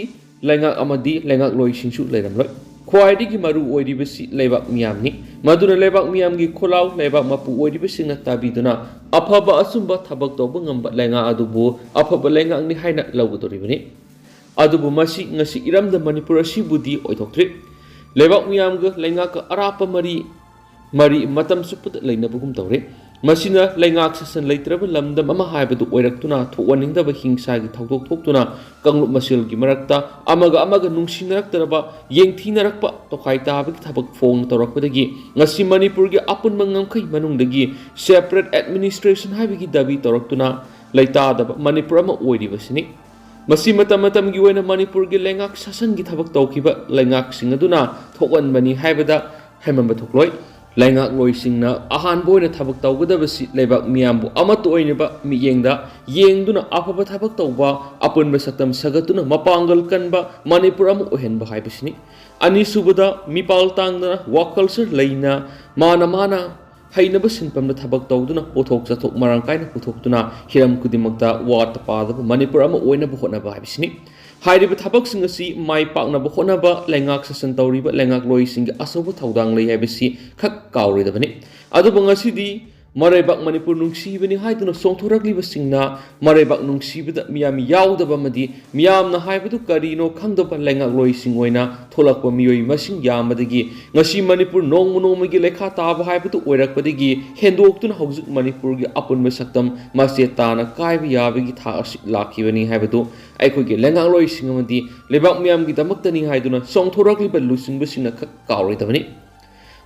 ꯂꯩꯉꯥꯛ ꯑꯃꯗꯤ ꯂꯩꯉꯥꯛꯂꯣꯏꯁꯤꯡꯁꯨ ꯂꯩꯔꯝꯂꯣꯏ꯫ ꯈ꯭ꯋꯥꯏꯗꯒꯤ ꯃꯔꯨ ꯑꯣꯏꯔꯤꯕꯁꯤ ꯂꯩꯕꯥꯛ ꯃꯤꯌꯥꯝꯅꯤ꯫ ꯃꯗꯨꯅ ꯂꯩꯕꯥꯛ ꯃꯤꯌꯥꯝꯒꯤ ꯈꯣꯜꯂꯥꯎ, ꯂꯩꯕꯥꯛ ꯃꯄꯨ ꯑꯣꯏꯔꯤꯕꯁꯤꯡꯅ ꯇꯥꯕꯤꯗꯨꯅ ꯑꯐꯕ ꯑꯆꯨꯝꯕ ꯊꯕꯛ ꯇꯧꯕ ꯉꯝꯕ ꯂꯩꯉꯥꯛ ꯑꯗꯨꯕꯨ ꯑꯐꯕ ꯂꯩꯉꯥꯛꯅꯤ ꯍꯥꯏꯅ ꯂꯧꯒꯗꯧꯔꯤꯕꯅꯤ꯫ ꯑꯗꯨꯕꯨ ꯃꯁꯤ ꯉꯁꯤ ꯏꯔꯝꯗꯝ ꯃꯅꯤꯄꯨꯔ ꯑꯁꯤꯕꯨꯗꯤ ꯑꯣꯏꯊꯣꯛꯇ꯭ꯔꯤ꯫ ꯂꯩꯕꯥꯛ ꯃꯤꯌꯥꯝꯒ ꯂꯩꯉꯥꯛꯀ ꯑꯔꯥꯞꯄ ꯃꯔꯤ, ꯃꯔꯤ ꯃꯇꯝ ꯆꯨꯞꯄꯗ ꯂꯩꯅꯕꯒꯨꯝ ꯇꯧꯔꯦ꯫ ꯃꯁꯤꯅ ꯂꯩꯉꯥꯛ ꯁꯥꯁꯟ ꯂꯩꯇ꯭ꯔꯕ ꯂꯝꯗꯝ ꯑꯃ ꯍꯥꯏꯕꯗꯨ ꯑꯣꯏꯔꯛꯇꯨꯅ ꯊꯣꯛꯍꯟꯅꯤꯡꯗꯕ ꯍꯤꯡꯁꯥꯒꯤ ꯊꯧꯗꯣꯛ ꯊꯣꯛꯇꯨꯅ ꯀꯥꯡꯂꯨꯞ ꯃꯁꯦꯜꯒꯤ ꯃꯔꯛꯇ ꯑꯃꯒ ꯑꯃꯒ ꯅꯨꯡꯁꯤꯅꯔꯛꯇ꯭ꯔꯕ, ꯌꯦꯡꯊꯤꯅꯔꯛꯄ, ꯇꯣꯈꯥꯏ ꯇꯥꯕꯒꯤ ꯊꯕꯛ ꯐꯣꯡ ꯇꯧꯔꯛꯄꯗꯒꯤ ꯉꯁꯤ ꯃꯅꯤꯄꯨꯔꯒꯤ ꯑꯄꯨꯟꯕ ꯉꯝꯈꯩ ꯃꯅꯨꯡꯗꯒꯤ separate administration ꯍꯥꯏꯕꯒꯤ ꯗꯥꯕꯤ ꯇꯧꯔꯛꯇꯨꯅ ꯂꯩꯇꯥꯗꯕ ꯃꯅꯤꯄꯨꯔ ꯑꯃ ꯑꯣꯏꯔꯤꯕꯁꯤꯅꯤ꯫ ꯃꯁꯤ ꯃꯇꯝ ꯃꯇꯝꯒꯤ ꯑꯣꯏꯅ ꯃꯅꯤꯄꯨꯔꯒꯤ ꯂꯩꯉꯥꯛ ꯁꯥꯁꯟꯒꯤ ꯊꯕꯛ ꯇꯧꯈꯤꯕ ꯂꯩꯉꯥꯛꯁꯤꯡ ꯑꯗꯨꯅ ꯊꯣꯛꯍꯟꯕꯅꯤ ꯍꯥꯏꯕꯗ ꯍꯦꯟꯃꯟꯕ ꯊꯣꯛꯂꯣꯏ꯫ ꯂꯩꯉꯥꯛꯂꯣꯏꯁꯤꯡꯅ ꯑꯍꯥꯟꯕ ꯑꯣꯏꯅ ꯊꯕꯛ ꯇꯧꯒꯗꯕꯁꯤ ꯂꯩꯕꯥꯛ ꯃꯤꯌꯥꯝꯕꯨ ꯑꯃꯠꯇ ꯑꯣꯏꯅꯕ ꯃꯤꯠꯌꯦꯡꯗ ꯌꯦꯡꯗꯨꯅ ꯑꯐꯕ ꯊꯕꯛ ꯇꯧꯕ, ꯑꯄꯨꯟꯕ ꯁꯛꯇꯝ ꯁꯥꯒꯠꯇꯨꯅ ꯃꯄꯥꯡꯒꯜ ꯀꯟꯕ ꯃꯅꯤꯄꯨꯔ ꯑꯃ ꯑꯣꯏꯍꯟꯕ ꯍꯥꯏꯕꯁꯤꯅꯤ꯫ ꯑꯅꯤꯁꯨꯕꯗ, ꯃꯤꯄꯥꯜ ꯇꯥꯡꯗꯅ ꯋꯥꯈꯜꯁꯨ ꯂꯩꯅ ꯃꯥꯅ ꯃꯥꯅ ꯍꯩꯅꯕ ꯁꯤꯟꯐꯝꯗ ꯊꯕꯛ ꯇꯧꯗꯨꯅ ꯄꯣꯠꯊꯣꯛ ꯆꯥꯊꯣꯛ ꯃꯔꯥꯡ ꯀꯥꯏꯅ ꯄꯨꯊꯣꯛꯇꯨꯅ ꯍꯤꯔꯝ ꯈꯨꯗꯤꯡꯃꯛꯇ ꯋꯥꯠꯇ ꯄꯥꯗꯕ ꯃꯅꯤꯄꯨꯔ ꯑꯃ ꯑꯣꯏꯅꯕ ꯍꯣꯠꯅꯕ ꯍꯥꯏꯕꯁꯤꯅꯤ꯫ ꯍꯥꯏꯔꯤꯕ ꯊꯕꯛꯁꯤꯡ ꯑꯁꯤ ꯃꯥꯏ ꯄꯥꯛꯅꯕ ꯍꯣꯠꯅꯕ, ꯂꯩꯉꯥꯛ ꯁꯥꯁꯟ ꯇꯧꯔꯤꯕ ꯂꯩꯉꯥꯛꯂꯣꯏꯁꯤꯡꯒꯤ ꯑꯆꯧꯕ ꯊꯧꯗꯥꯡ ꯂꯩ ꯍꯥꯏꯕꯁꯤ ꯈꯛ ꯀꯥꯎꯔꯣꯏꯗꯕꯅꯤ꯫ ꯑꯗꯨꯕꯨ ꯉꯁꯤꯗꯤ ꯃꯔꯩꯕꯥꯛ ꯃꯅꯤꯄꯨꯔ ꯅꯨꯡꯁꯤꯕꯅꯤ ꯍꯥꯏꯗꯨꯅ ꯆꯣꯡꯊꯣꯔꯛꯂꯤꯕꯁꯤꯡꯅ ꯃꯔꯩꯕꯥꯛ ꯅꯨꯡꯁꯤꯕꯗ ꯃꯤꯌꯥꯝ ꯌꯥꯎꯗꯕ ꯑꯃꯗꯤ ꯃꯤꯌꯥꯝꯅ ꯍꯥꯏꯕꯗꯨ ꯀꯔꯤꯅꯣ ꯈꯪꯗꯕ ꯂꯩꯉꯥꯛꯂꯣꯏꯁꯤꯡ ꯑꯣꯏꯅ ꯊꯣꯛꯂꯛꯄ ꯃꯤꯑꯣꯏ ꯃꯁꯤꯡ ꯌꯥꯝꯕꯗꯒꯤ ꯉꯁꯤ ꯃꯅꯤꯄꯨꯔ ꯅꯣꯡꯃ ꯅꯣꯡꯃꯒꯤ ꯂꯩꯈꯥ ꯇꯥꯕ ꯍꯥꯏꯕꯗꯨ ꯑꯣꯏꯔꯛꯄꯗꯒꯤ ꯍꯦꯟꯗꯣꯛꯇꯨꯅ ꯍꯧꯖꯤꯛ ꯃꯅꯤꯄꯨꯔꯒꯤ ꯑꯄꯨꯟꯕ ꯁꯛꯇꯝ ꯃꯆꯦꯠ ꯇꯥꯅ ꯀꯥꯏꯕ ꯌꯥꯕꯒꯤ ꯊꯥꯛ ꯑꯁꯤ ꯂꯥꯛꯈꯤꯕꯅꯤ ꯍꯥꯏꯕꯗꯨ ꯑꯩꯈꯣꯏꯒꯤ ꯂꯩꯉꯥꯛꯂꯣꯏꯁꯤꯡ ꯑꯃꯗꯤ ꯂꯩꯕꯥꯛ ꯃꯤꯌꯥꯝꯒꯤꯗꯃꯛꯇꯅꯤ ꯍꯥꯏꯗꯨꯅ ꯆꯣꯡꯊꯣꯔꯛꯂꯤꯕ ꯂꯨꯆꯤꯡꯕꯁꯤꯡꯅ ꯈꯛ ꯀꯥꯎꯔꯣꯏꯗꯕꯅꯤ꯫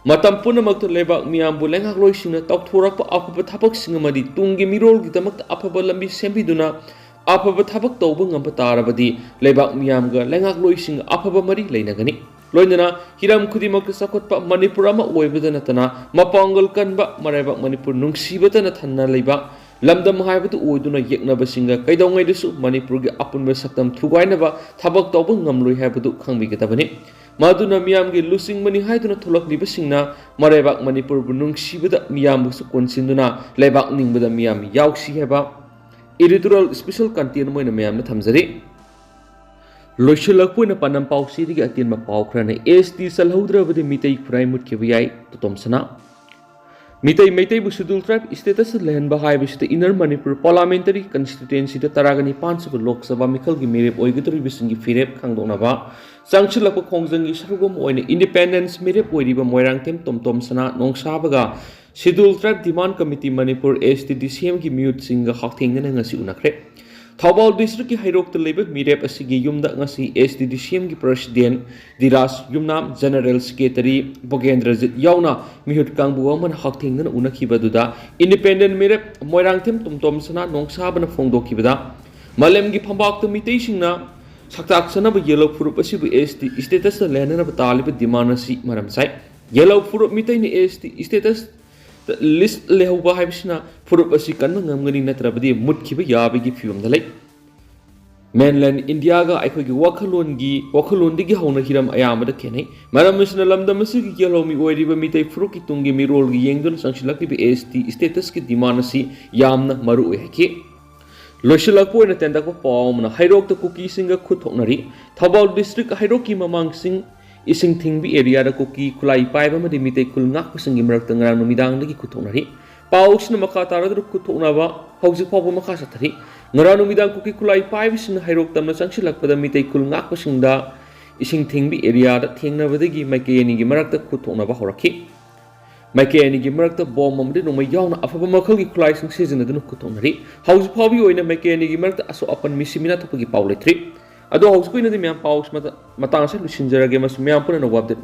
ꯃꯇꯝ ꯄꯨꯝꯅꯃꯛꯇ ꯂꯩꯕꯥꯛ ꯃꯤꯌꯥꯝꯕꯨ ꯂꯩꯉꯥꯛꯂꯣꯏꯁꯤꯡꯅ ꯇꯧꯊꯣꯔꯛꯄ ꯑꯐꯕ ꯊꯕꯛꯁꯤꯡ ꯑꯃꯗꯤ ꯇꯨꯡꯒꯤ ꯃꯤꯔꯣꯜꯒꯤꯗꯃꯛꯇ ꯑꯐꯕ ꯂꯝꯕꯤ ꯁꯦꯝꯕꯤꯗꯨꯅ ꯑꯐꯕ ꯊꯕꯛ ꯇꯧꯕ ꯉꯝꯕ ꯇꯥꯔꯕꯗꯤ ꯂꯩꯕꯥꯛ ꯃꯤꯌꯥꯝꯒ ꯂꯩꯉꯥꯛꯂꯣꯏꯁꯤꯡꯒ ꯑꯐꯕ ꯃꯔꯤ ꯂꯩꯅꯒꯅꯤ꯫ ꯂꯣꯏꯅꯅ ꯍꯤꯔꯝ ꯈꯨꯗꯤꯡꯃꯛꯇ ꯆꯥꯎꯈꯠꯄ ꯃꯅꯤꯄꯨꯔ ꯑꯃ ꯑꯣꯏꯕꯗ ꯅꯠꯇꯅ ꯃꯄꯥꯡꯒꯜ ꯀꯟꯕ ꯃꯔꯩꯕꯥꯛ ꯃꯅꯤꯄꯨꯔ ꯅꯨꯡꯁꯤꯕꯇ ꯅꯠꯇꯅ ꯂꯩꯕ ꯂꯝꯗꯝ ꯍꯥꯏꯕꯗꯨ ꯑꯣꯏꯗꯨꯅ ꯌꯦꯛꯅꯕꯁꯤꯡꯒ ꯀꯩꯗꯧꯉꯩꯗꯁꯨ ꯃꯅꯤꯄꯨꯔꯒꯤ ꯑꯄꯨꯟꯕ ꯁꯛꯇꯝ ꯊꯨꯒꯥꯏꯅꯕ ꯊꯕꯛ ꯇꯧꯕ ꯉꯝꯂꯣꯏ ꯍꯥꯏꯕꯗꯨ ꯈꯪꯕꯤꯒꯗꯕꯅꯤ꯫ ꯃꯗꯨꯅ ꯃꯤꯌꯥꯝꯒꯤ ꯂꯨꯆꯤꯡꯕꯅꯤ ꯍꯥꯏꯗꯨꯅ ꯊꯣꯛꯂꯛꯂꯤꯕꯁꯤꯡꯅ ꯃꯔꯩꯕꯥꯛ ꯃꯅꯤꯄꯨꯔꯕꯨ ꯅꯨꯡꯁꯤꯕꯗ ꯃꯤꯌꯥꯝꯕꯨꯁꯨ ꯀꯣꯟꯁꯤꯟꯗꯨꯅ ꯂꯩꯕꯥꯛ ꯅꯤꯡꯕꯗ ꯃꯤꯌꯥꯝ ꯌꯥꯎꯁꯤ ꯍꯥꯏꯕ editorial special content ꯑꯃ ꯑꯣꯏꯅ ꯃꯌꯥꯝꯗ ꯊꯝꯖꯔꯤ꯫ ꯂꯣꯏꯁꯤꯜꯂꯛꯄ ꯑꯣꯏꯅ ꯄꯥꯟꯗꯝ ꯄꯥꯎꯆꯦꯗꯒꯤ ꯑꯇꯦꯟꯕ ꯄꯥꯎ ꯈꯔꯅ: S T ꯆꯜꯍꯧꯗ꯭ꯔꯕꯗꯤ ꯃꯤꯇꯩ ꯈꯨꯔꯥꯏ ꯃꯨꯠꯈꯤꯕ ꯌꯥꯏ, ꯇꯣꯇꯣꯝ ꯁꯅꯥ꯫ ꯃꯤꯇꯩ ꯃꯩꯇꯩꯕꯨ Scheduled Tribe status ꯂꯩꯍꯟꯕ ꯍꯥꯏꯕꯁꯤꯗ Inner Manipur Parliamentary Constituencyꯗ ꯇꯔꯥꯒ ꯅꯤꯄꯥꯟ ꯁꯨꯕ ꯂꯣꯛ ꯁꯚꯥ ꯃꯤꯈꯜꯒꯤ ꯃꯤꯔꯦꯞ ꯑꯣꯏꯒꯗꯧꯔꯤꯕꯁꯤꯡꯒꯤ ꯐꯤꯔꯦꯞ ꯈꯪꯗꯣꯛꯅꯕ ꯆꯪꯁꯤꯜꯂꯛꯄ ꯈꯣꯡꯖꯪꯒꯤ ꯁꯔꯨꯛ ꯑꯃ ꯑꯣꯏꯅ Independence ꯃꯤꯔꯦꯞ ꯑꯣꯏꯔꯤꯕ ꯃꯣꯏꯔꯥꯡꯊꯦꯝ ꯇꯣꯝꯇꯣꯝ ꯁꯅꯥ ꯅꯣꯡꯁꯥꯕꯒ Scheduled Tribe Demand Committee Manipur, S T D C Mꯒꯤ ꯃꯤꯍꯨꯠꯁꯤꯡꯒ ꯍꯛꯊꯦꯡꯅꯅ ꯉꯁꯤ ꯎꯅꯈ꯭ꯔꯦ꯫ ꯊꯧꯕꯥꯜ districtꯀꯤ ꯍꯩꯔꯣꯛꯇ ꯂꯩꯕ ꯃꯤꯔꯦꯞ ꯑꯁꯤꯒꯤ ꯌꯨꯝꯗ ꯉꯁꯤ S T D C Mꯒꯤ President Dhiraj ꯌꯨꯝꯅꯥꯝ, General Secretary ꯚꯣꯒꯦꯟꯗ꯭ꯔꯖꯤꯠ ꯌꯥꯎꯅ ꯃꯤꯍꯨꯠ ꯀꯥꯡꯕꯨ ꯑꯃꯅ ꯍꯛꯊꯦꯡꯅꯅ ꯎꯅꯈꯤꯕ ꯑꯗꯨꯗ Independent ꯃꯤꯔꯦꯞ ꯃꯣꯏꯔꯥꯡꯊꯦꯝ ꯇꯣꯝꯇꯣꯝ ꯁꯅꯥ ꯅꯣꯡꯁꯥꯕꯅ ꯐꯣꯡꯗꯣꯛꯈꯤꯕꯗ, ꯃꯥꯂꯦꯝꯒꯤ ꯐꯝꯕꯥꯛꯇ ꯃꯤꯇꯩꯁꯤꯡꯅ ꯁꯛꯇꯥꯛ ꯆꯥꯅꯕ ꯌꯦꯜꯂꯣ ꯐꯨꯔꯨꯞ ꯑꯁꯤꯕꯨ S T statusꯇ ꯂꯩꯍꯟꯅꯕ ꯇꯥꯜꯂꯤꯕ demand ꯑꯁꯤ ꯃꯔꯝ ꯆꯥꯏ꯫ ꯌꯦꯜꯂꯣ ꯐꯨꯔꯨꯞ ꯃꯤꯇꯩꯅ S T status list ꯂꯩꯍꯧꯕ ꯍꯥꯏꯕꯁꯤꯅ ꯐꯨꯔꯨꯞ ꯑꯁꯤ ꯀꯟꯕ ꯉꯝꯒꯅꯤ, ꯅꯠꯇ꯭ꯔꯕꯗꯤ ꯃꯨꯠꯈꯤꯕ ꯌꯥꯕꯒꯤ ꯐꯤꯕꯝꯗ ꯂꯩ꯫ Mainland Indiaꯒ ꯑꯩꯈꯣꯏꯒꯤ ꯋꯥꯈꯜꯂꯣꯟꯒꯤ, ꯋꯥꯈꯜꯂꯣꯟꯗꯒꯤ ꯍꯧꯅ ꯍꯤꯔꯝ ꯑꯌꯥꯝꯕꯗ ꯈꯦꯠꯅꯩ꯫ ꯃꯔꯝ ꯑꯁꯤꯅ ꯂꯝꯗꯝ ꯑꯁꯤꯒꯤ ꯌꯦꯜꯍꯧꯃꯤ ꯑꯣꯏꯔꯤꯕ ꯃꯤꯇꯩ ꯐꯨꯔꯨꯞꯀꯤ ꯇꯨꯡꯒꯤ ꯃꯤꯔꯣꯜꯒꯤ ꯌꯦꯡꯗꯨꯅ ꯆꯪꯁꯤꯜꯂꯛꯂꯤꯕ S T statusꯀꯤ demand ꯑꯁꯤ ꯌꯥꯝꯅ ꯃꯔꯨ ꯑꯣꯏ ꯍꯥꯏꯈꯤ꯫ ꯂꯣꯏꯁꯤꯜꯂꯛꯄ ꯑꯣꯏꯅ ꯇꯦꯟꯇꯛꯄ ꯄꯥꯎ ꯑꯃꯅ ꯍꯩꯔꯣꯛꯇ ꯀꯨꯀꯤꯁꯤꯡꯒ ꯈꯨꯠ ꯊꯣꯛꯅꯔꯤ꯫ ꯊꯧꯕꯥꯜ district ꯍꯩꯔꯣꯛꯀꯤ ꯃꯃꯥꯡꯁꯤꯡ ꯏꯁꯤꯡ ꯊꯤꯡꯕꯤ areaꯗ ꯀꯨꯀꯤ ꯈꯨꯠꯂꯥꯏ ꯄꯥꯏꯕ ꯑꯃꯗꯤ ꯃꯤꯇꯩ ꯈꯨꯜ ꯉꯥꯛꯄꯁꯤꯡꯒꯤ ꯃꯔꯛꯇ ꯉꯔꯥꯡ ꯅꯨꯃꯤꯗꯥꯡꯗꯒꯤ ꯈꯨꯠ ꯊꯣꯛꯅꯔꯤ꯫ ꯄꯥꯎꯁꯤꯅ ꯃꯈꯥ ꯇꯥꯔꯒ ꯈꯨꯠ ꯊꯣꯛꯅꯕ ꯍꯧꯖꯤꯛ ꯐꯥꯎꯕ ꯃꯈꯥ ꯆꯠꯊꯔꯤ꯫ ꯉꯔꯥꯡ ꯅꯨꯃꯤꯗꯥꯡ ꯀꯨꯀꯤ ꯈꯨꯠꯂꯥꯏ ꯄꯥꯏꯕꯁꯤꯡꯅ ꯍꯩꯔꯣꯛ ꯇꯝꯅ ꯆꯪꯁꯤꯜꯂꯛꯄꯗ ꯃꯤꯇꯩ ꯈꯨꯜ ꯉꯥꯛꯄꯁꯤꯡꯗ ꯏꯁꯤꯡ ꯊꯤꯡꯕꯤ ꯑꯦꯔꯤꯌꯥꯗ ꯊꯦꯡꯅꯕꯗꯒꯤ ꯃꯥꯏꯀꯩ ꯑꯅꯤꯒꯤ ꯃꯔꯛꯇ ꯈꯨꯠ ꯊꯣꯛꯅꯕ ꯍꯧꯔꯛꯈꯤ꯫ ꯃꯥꯏꯀꯩ ꯑꯅꯤꯒꯤ ꯃꯔꯛꯇ ꯕꯣꯝ ꯑꯃꯗꯤ ꯅꯣꯡꯃꯩ ꯌꯥꯎꯅ ꯑꯐꯕ ꯃꯈꯜꯒꯤ ꯈꯨꯠꯂꯥꯏꯁꯤꯡ ꯁꯤꯖꯤꯟꯅꯗꯨꯅ ꯈꯨꯠ ꯊꯣꯛꯅꯔꯤ꯫ ꯍꯧꯖꯤꯛ ꯐꯥꯎꯕꯒꯤ ꯑꯣꯏꯅ ꯃꯥꯏꯀꯩ ꯑꯅꯤꯒꯤ ꯃꯔꯛꯇ ꯑꯁꯣꯛ ꯑꯄꯟ ꯃꯤꯁꯤ ꯃꯤꯅꯥ ꯊꯣꯛꯄꯒꯤ ꯄꯥꯎ ꯂꯩꯇ꯭ꯔꯤ꯫ ꯑꯗꯣ ꯍꯧꯖꯤꯛꯀꯤ ꯑꯣꯏꯅꯗꯤ ꯃꯌꯥꯝ ꯄꯥꯎꯁꯤ ꯃꯇꯥꯡ ꯑꯁꯤꯗ ꯂꯣꯏꯁꯤꯟꯖꯔꯒꯦ꯫ ꯃꯁꯤ ꯃꯌꯥꯝ ꯄꯨꯝꯅꯃꯛ ꯑꯞꯗꯦꯠ